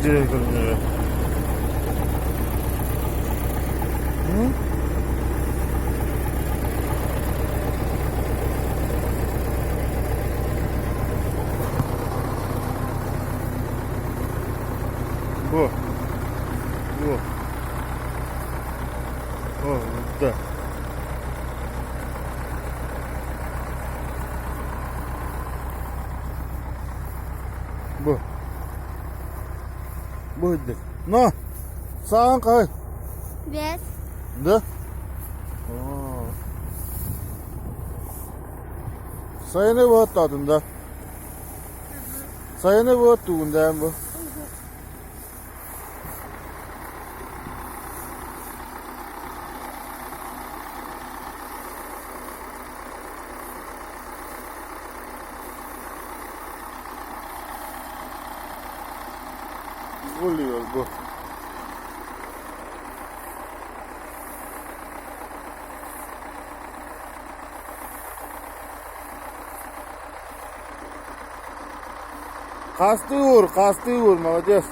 дьиэ көрүҥнэрэ. Бу. Бу. О, да. Бу. Бу үрдүк. Но! Саан хай. Бэс. Да? Сайыны буоттаатын да? Сайыны буоттугун да бу? Буллуйар бу. Хастыы уур, хастыы уур, молодец.